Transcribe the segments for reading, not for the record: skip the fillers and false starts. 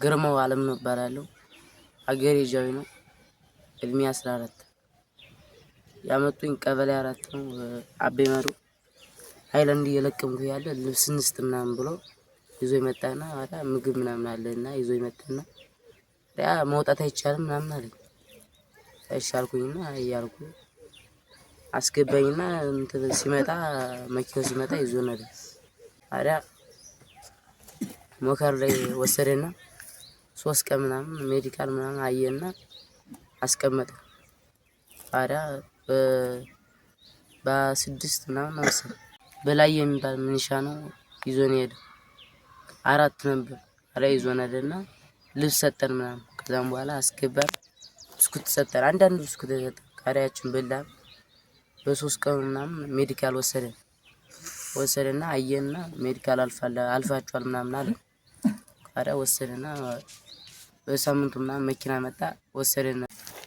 ግርማው አለም ነው እባላለሁ። አገሬ ጃዊ ነው። እድሜ 14። ያመጡኝ ቀበሌ 4 ነው። አቤ መሩ ሃይላንድ እየለቀምኩ ያለ ልብስ እንስጥ ምናምን ብሎ ይዞ ይመጣና ኧረ ምግብ ምናምን አለና ይዞ ይመጣና ያ መውጣት አይቻልም ምናምን አለኝ። እሺ አልኩኝና እያልኩ አስገባኝና እንትን ሲመጣ መኪናው ሲመጣ ይዞ ነበር። ታዲያ ሞከር ላይ ወሰደና 3 ቀን ምናምን ሜዲካል ምናምን አየና አስቀመጠ። ታዲያ በ6 ምናምን መሰለኝ በላይ የሚባል ሚኒሻ ነው ይዞ ነው የሄደው። 4 ነበር። ታዲያ ይዞን ሄደና ልብስ ሰጠን ምናምን። ከዛም በኋላ አስገባን፣ ብስኩት ሰጠን፣ አንዳንድ ብስኩት ሰጠን። ካሪያችን በላን። በ3 ቀኑ ምናምን ሜዲካል ወሰደን። ወሰደና አየንና ሜዲካል አልፋችኋል ምናምን አለ። ታዲያ ወሰደና በሳምንቱ ምናምን መኪና መጣ ወሰደና።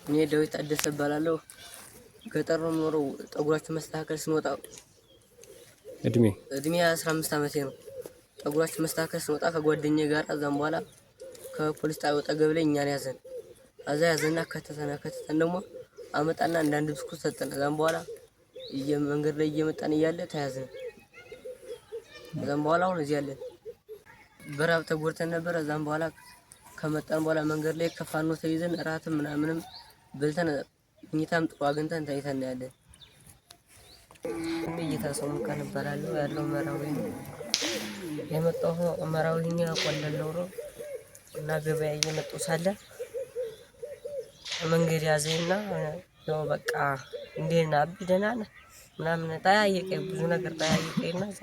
እኔ ዳዊት ታደሰ እባላለሁ። ገጠር ነው የምኖረው። ጠጉራችን መስተካከል ስንወጣ እድሜ 15 ዓመቴ ነው። ጠጉራችን መስተካከል ስንወጣ ከጓደኛዬ ጋር እዛም በኋላ ከፖሊስ ጣቢያው አጠገብ ላይ እኛን ያዘን። እዛ ያዘና ከተተን ከተተን ደግሞ አመጣና አንዳንድ ብስኩት ሰጠን። እዛም በኋላ መንገድ ላይ እየመጣን እያለ ተያዝን። እዛም በኋላ አሁን እዚህ አለን። በራብ ተጎድተን ነበር። እዛም በኋላ ከመጣን በኋላ መንገድ ላይ ከፋኖ ተይዘን እራትም ምናምንም በልተን እኝታም ጥሩ አግኝተን ተኝተን ያለን። እየታሰው ሙቀን እባላለሁ። ያለው መራዊ ነው የመጣው። መራዊ እኛ ቆለለው ነው እና ገበያ እየመጣሁ ሳለ መንገድ ያዘኝና ያው በቃ እንዴት ነህ አቢ ደህና ነህ ምናምን ጠያየቀኝ፣ ብዙ ነገር ጠያየቀኝና እዛ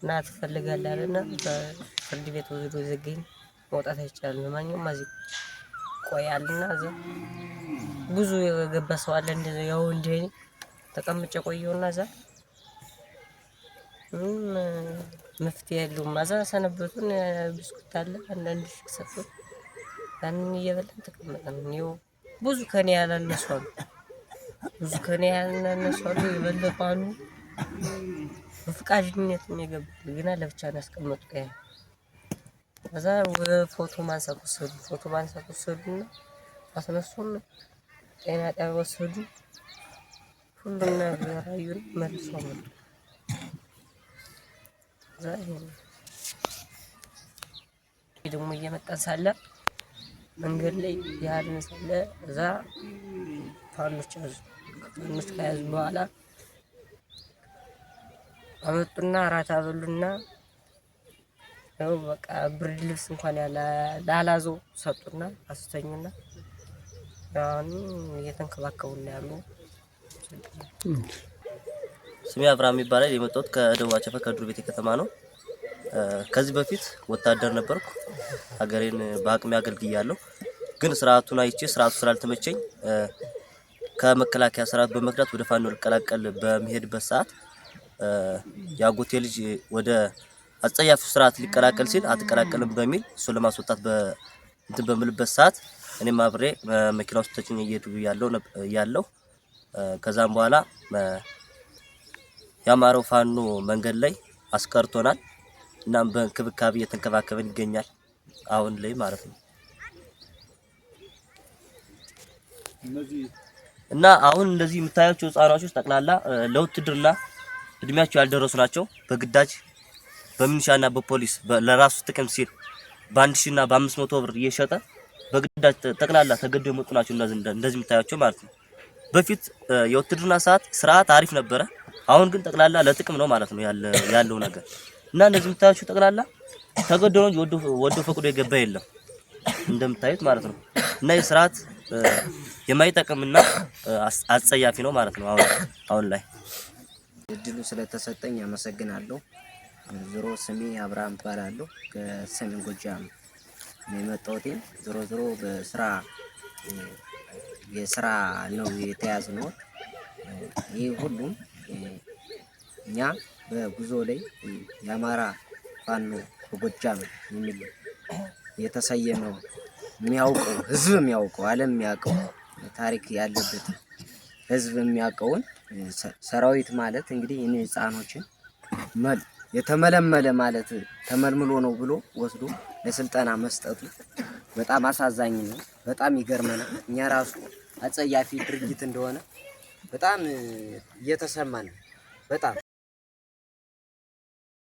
እና ትፈልጋለህ አለና ፍርድ ቤት ወስዶ ዘገኝ። መውጣት አይቻልም፣ ማንኛውም እዚህ ቆያልና እዛ ብዙ የገባ ሰው አለ። እንደዚያ ያው እንደኔ ተቀምጬ ቆየሁና እዛ ምንም መፍትሄ የለውም። እዛ ሰነበቱን ብስኩት አለ አንዳንድ ሺህ ሰጡን፣ ያንን እየበላን ተቀመጥን። ይኸው ብዙ ከኔ ያላነሱ አሉ፣ ብዙ ከኔ ያላነሱ አሉ፣ የበለጡ አሉ። በፍቃደኝነት የገቡ ግና ለብቻ ነው ያስቀመጡት። ያ ከዛ ፎቶ ማንሳት ወሰዱ፣ ፎቶ ማንሳት ወሰዱና አስነሱን፣ ጤና ጣቢያ ወሰዱ። ሁሉም ነገር አዩን፣ መልሶ መጡ። ከዛ ይሄ ደግሞ እየመጣን ሳለ መንገድ ላይ ያልን ሳለ እዛ ፋኖች ያዙ። ፋኖች ከያዙ በኋላ አመጡና እራት አበሉና ያው በቃ ብርድ ልብስ እንኳን ላላዘው ሰጡና አስተኙና አሁን እየተንከባከቡና ያሉ። ስሜ አብርሃም ይባላል። የመጣሁት ከደቡብ አቸፈር ከዱር ቤቴ ከተማ ነው። ከዚህ በፊት ወታደር ነበርኩ። ሀገሬን በአቅሜ አገልግያለሁ። ግን ስርዓቱን አይቼ ስርዓቱ ስላልተመቸኝ ከመከላከያ ሰራዊት በመክዳት ወደ ፋኖ ልቀላቀል በሚሄድበት ሰዓት የአጎቴ ልጅ ወደ አጸያፊው ስርዓት ሊቀላቀል ሲል አትቀላቀልም በሚል እሱን ለማስወጣት እንትን በምልበት ሰዓት እኔም አብሬ መኪና ውስጥ ተጭኜ እየሄድኩ ያለው ከዛም በኋላ ያማረው ፋኖ መንገድ ላይ አስቀርቶናል። እናም በእንክብካቤ እየተንከባከበን ይገኛል አሁን ላይ ማለት ነው። እና አሁን እንደዚህ የምታያቸው ህጻናቶች ጠቅላላ ለውትድርና እድሜያቸው ያልደረሱ ናቸው። በግዳጅ በሚኒሻና በፖሊስ ለራሱ ጥቅም ሲል በ1000 እና በ500 ብር እየሸጠ በግዳጅ ጠቅላላ ተገደው የመጡ ናቸው። እንደዚህ የምታያቸው ማለት ነው። በፊት የውትድርና ሰዓት ስርዓት አሪፍ ነበረ። አሁን ግን ጠቅላላ ለጥቅም ነው ማለት ነው ያለው ነገር። እና እንደዚህ የምታያቸው ጠቅላላ ተገዶ ነው እንጂ ወዶ ፈቅዶ የገባ የለም እንደምታዩት ማለት ነው። እና ይህ ስርዓት የማይጠቅምና አጸያፊ ነው ማለት ነው አሁን ላይ። እድሉ ስለተሰጠኝ አመሰግናለሁ። ዞሮ ስሜ አብርሃም እባላለሁ። ከሰሜን ጎጃም ነው የመጣሁት። ዞሮ ዞሮ በስራ የስራ ነው የተያዝነው። ይህ ሁሉም እኛ በጉዞ ላይ የአማራ ፋኖ በጎጃም የሚል የተሰየመው የሚያውቀው ህዝብ የሚያውቀው ዓለም የሚያውቀው ታሪክ ያለበት ህዝብ የሚያውቀውን ሰራዊት ማለት እንግዲህ እኔ ህፃኖችን የተመለመለ ማለት ተመልምሎ ነው ብሎ ወስዶ ለስልጠና መስጠቱ በጣም አሳዛኝ ነው። በጣም ይገርመናል። እኛ ራሱ አጸያፊ ድርጊት እንደሆነ በጣም እየተሰማን ነው። በጣም